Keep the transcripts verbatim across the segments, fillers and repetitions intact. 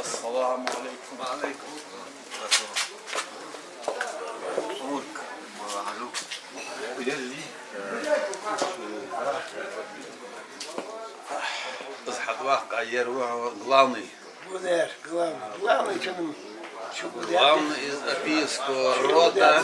السلام عليكم. وعليكم السلام. Из хьадоаккха ер ва хьо главный. Главный, главный, главный, чё там? Главный из апийского рода.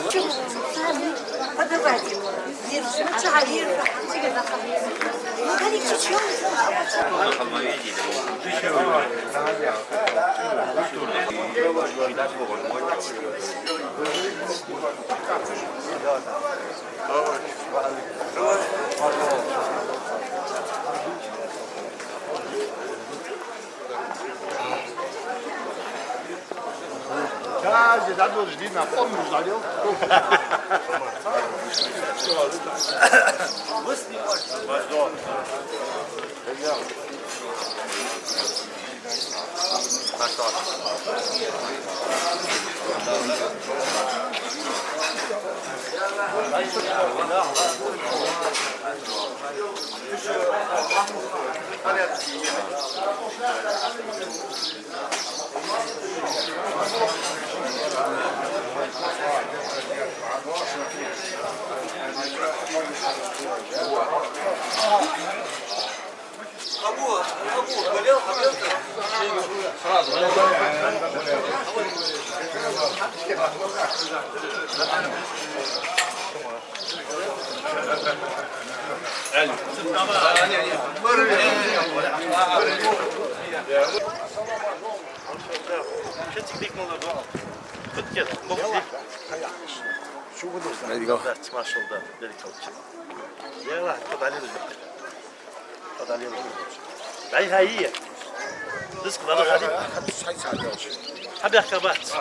Да, здесь надо было жди на пол, не ждал. Шугудур. Дац, машалла, да, беркалча. Яла, хьо далил. Хьо далил. Дай хай. Диск вала хай. Хьабехка бац.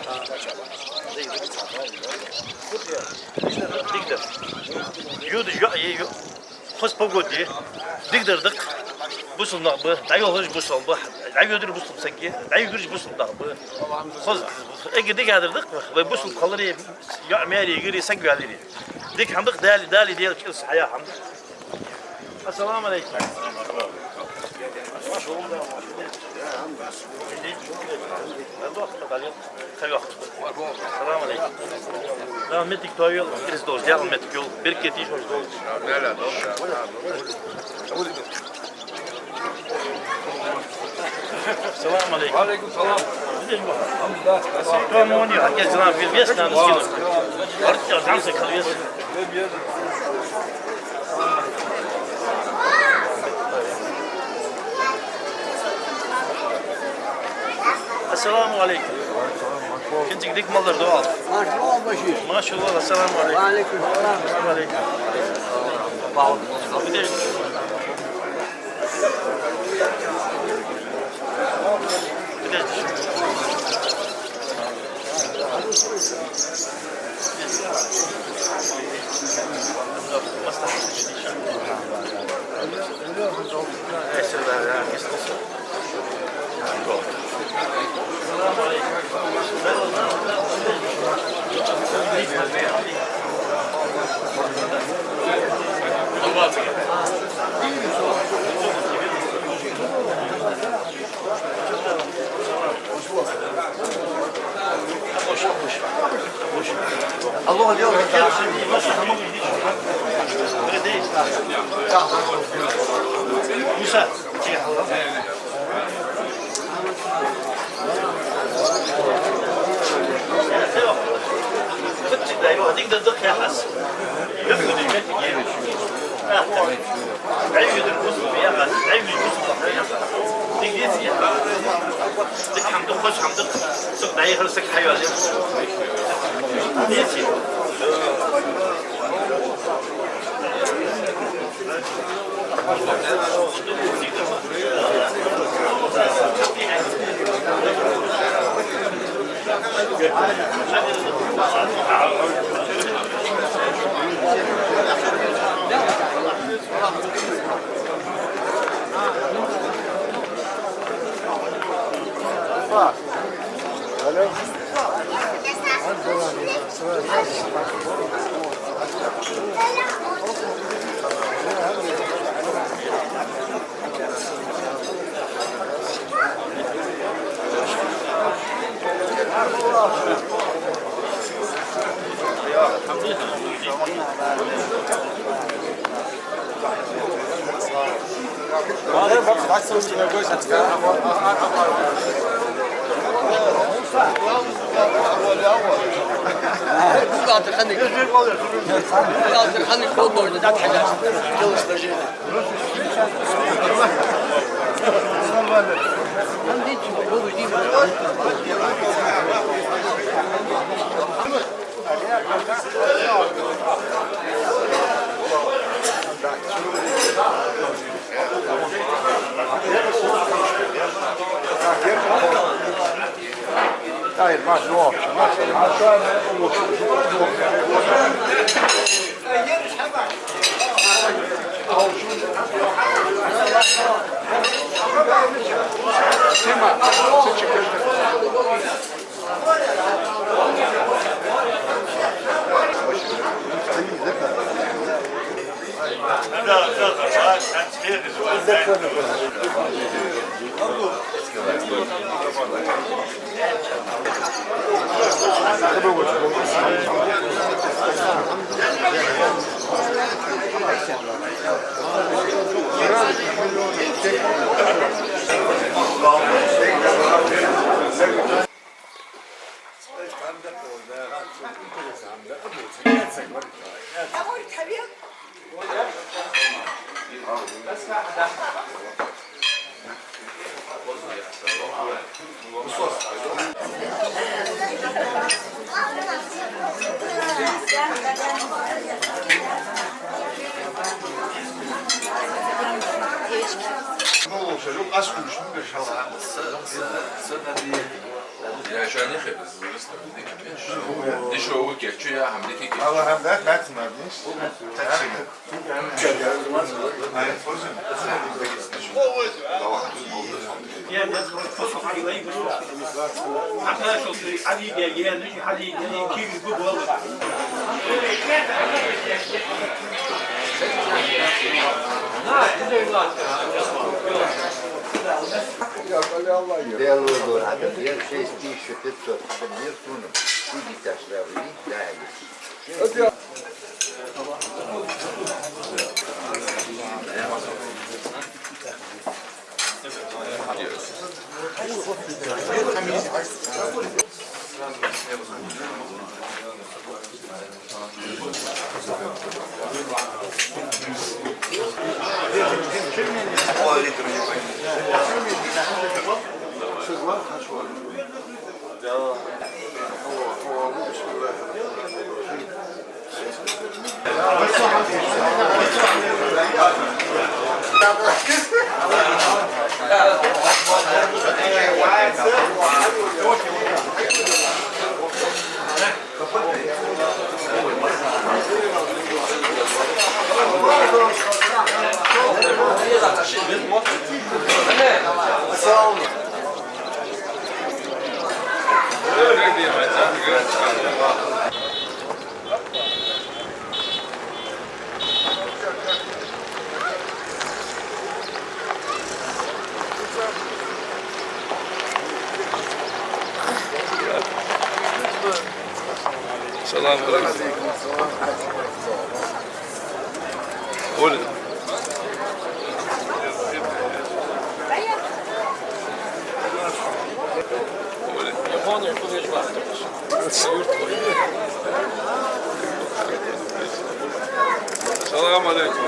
Дигда. Юда жо е ю. Хоза погода я. Дигдар дакх. Бусалба нах ба. ДӀайолхаш бусалба ба. ДӀайодир бусалба саг я. ДӀайодираш бусалба нах ба. Хоза. Эггара дикадар дакх. Вай бусалба хиларе, йоӀ маьре йигире, саг ваьларе. Дика хӀама дакх, Дала, Дала, Дала чӀирс хьая хӀама. Ассаламу Ӏалайкум. Ассаламу Ӏалайкум. Да, меттиг тоавел, Христос, дяхал меттиг йол, беркате йиш йолаш долаш. Ассаламу Ӏалайкум. Ва Ӏалайкум салам. Видишь, ма? Алхьамдулиллах. Кто ему не хотел, знал, вес надо скинуть. Артём, там сокал вес. Ассаламу Ӏалайкум. Кинцига дика малар дуал. Маршо, Башир. Машалла, ассаламу Ӏалайкум. Ва Ӏалайкум салам. Ассаламу Ӏалайкум. Подожди. Подожди. Белый гор, а так я шесть тысяч пятьсот, а так я сунул. Иди, так сразу, и да, и. السلام عليكم. Оля. Оля. السلام عليكم.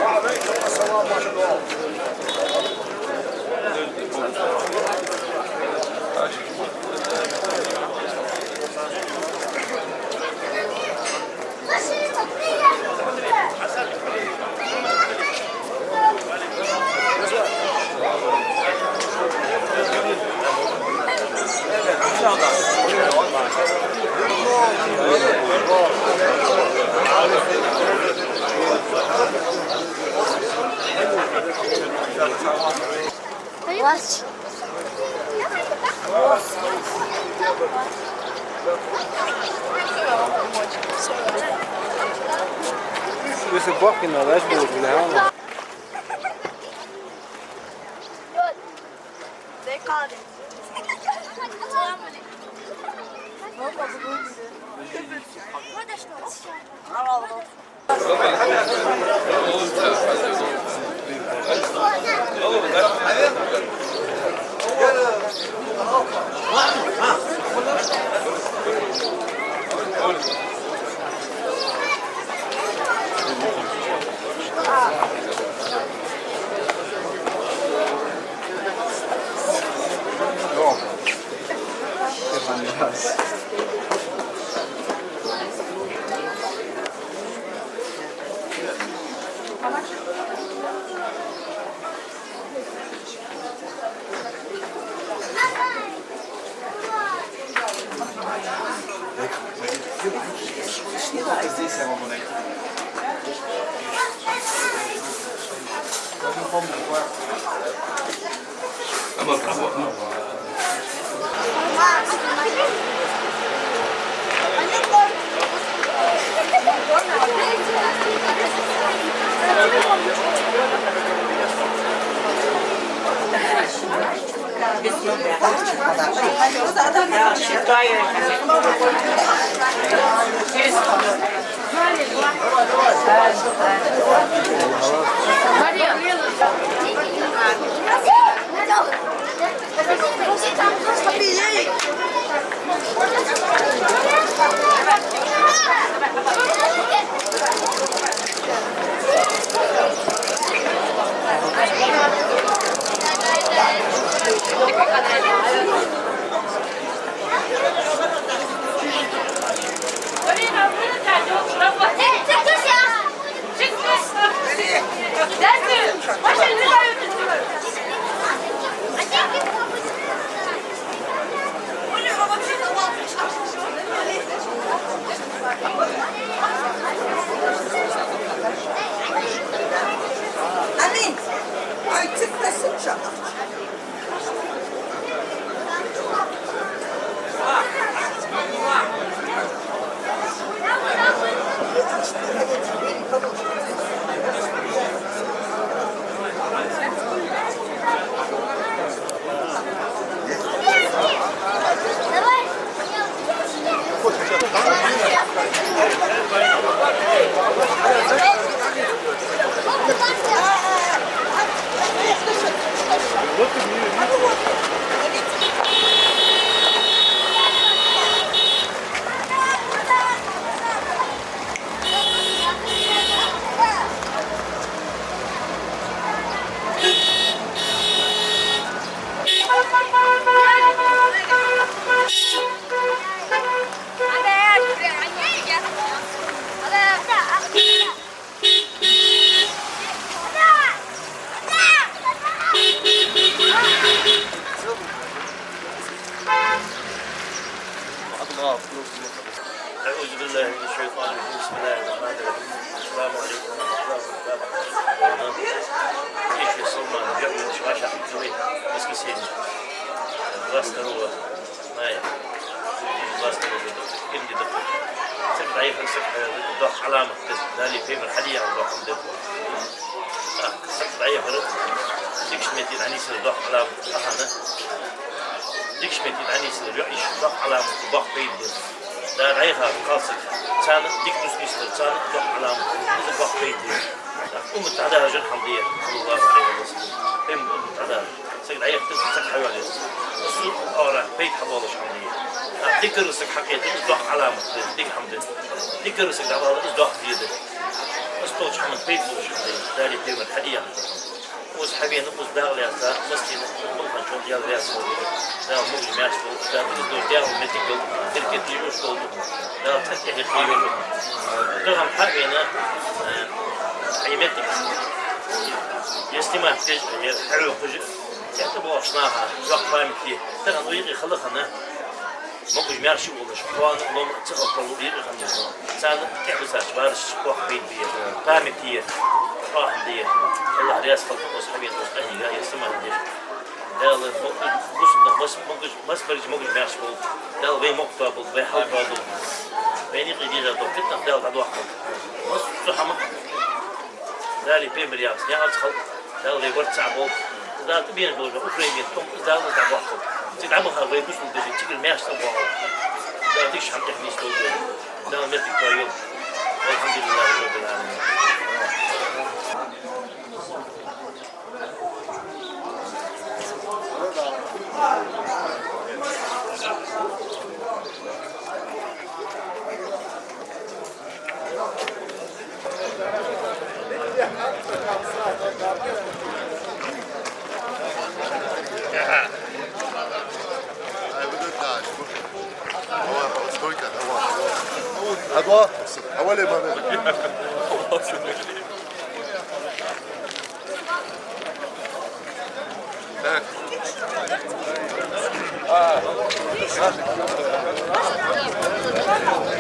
Если бабки надо, знаешь, будут, бля, а? They called it. Салам алейкум. Амин. Ай, цикъ тасса. أعوذ بالله من الشيطان الرجيم. بسم الله الرحمن الرحيم. السلام عليكم ورحمة الله وبركاته. Иши салман, я буду шваша, воскресенье. Двадцать второго мая. Двадцать второго года. Кимди дакъа. Цигга дӀаяхар саг, э, доккха Ӏаламат да. Дала пайхамара хьадийхар доккха хӀама да. Саг дӀаяхар дикача метте дӀанийсар доккха Ӏаламат. Ахана. Дикача метте дӀанийсар йоӀ-йиша доккха Ӏаламат, боккха пайда ба. Дала дӀаяхар кхалсаг, царна дика дус нийслар, царна доккха Ӏаламат, из боккха пайда ба. Уммат хьадахар жан хӀама да ер, саллаллахӀу Ӏалайхи ва саллам. Пайхамара уммат хьадахар. Саг дӀаяхийтар, саг хьайоалаяр. Из ара пайда хьабоалаш хӀама да ер. ДикагӀа саг хьакхетар, из доккха Ӏаламат да, дика хӀама да. ДикагӀа саг дӀавалар, из доккха зе да. Из толча хӀаман пайда болаш хӀама да ер. Дала пайхамара хьадийхар. Укхаза хьавена, укхаза дакъа лаьца, массане, укхаза балханчоа Даьла раьза хилва. Дала могаш-маьрша долда, Дала дика долда, Дала моттиг долда, беркате йолаш долда. Дала цӀена тӀехьа кхийолда. Тахан хьавена, э, Ӏа моттиг. Ер снимать деш, ер хьавена хужа. Цхьа тӀабоагӀача наха йоккха память я. Тахан вай юкъе хала хана. Могаш-маьрша волаш, кхоана лом ца хилча, юкъе хинна. Царна тӀехьа бисача барашта боккха пайда ба ер, память я ер, хьоахам да ер. АллахӀ раьза хилва укхаза хьавена, укхаза къахьийга, ер снимать деш. Дала мо-, бусалба нах масса, могаш-, масса бараш могаш-маьрша болба. Дала вай мукъа тоаболба, вай хьал тоадолда. Вайна юкъе дезаш дола фитнах Дала дӀадоаккхалда. Масса хӀама Дала пайхамара яхаш, яхаш хилда, Дала вай барт цхьа болба. Дала тӀабена долаш Украине тӀом, Дала из дӀабоаккхалда. Цига дӀабаха вай бусалба деза, цигара маьрша цӀабоагӀалда. Дала дикача хьакъехьа нийсдолда вай. Дала моттиг тоайолда. Валхьамдулиллахьи Раббил Ӏаламин.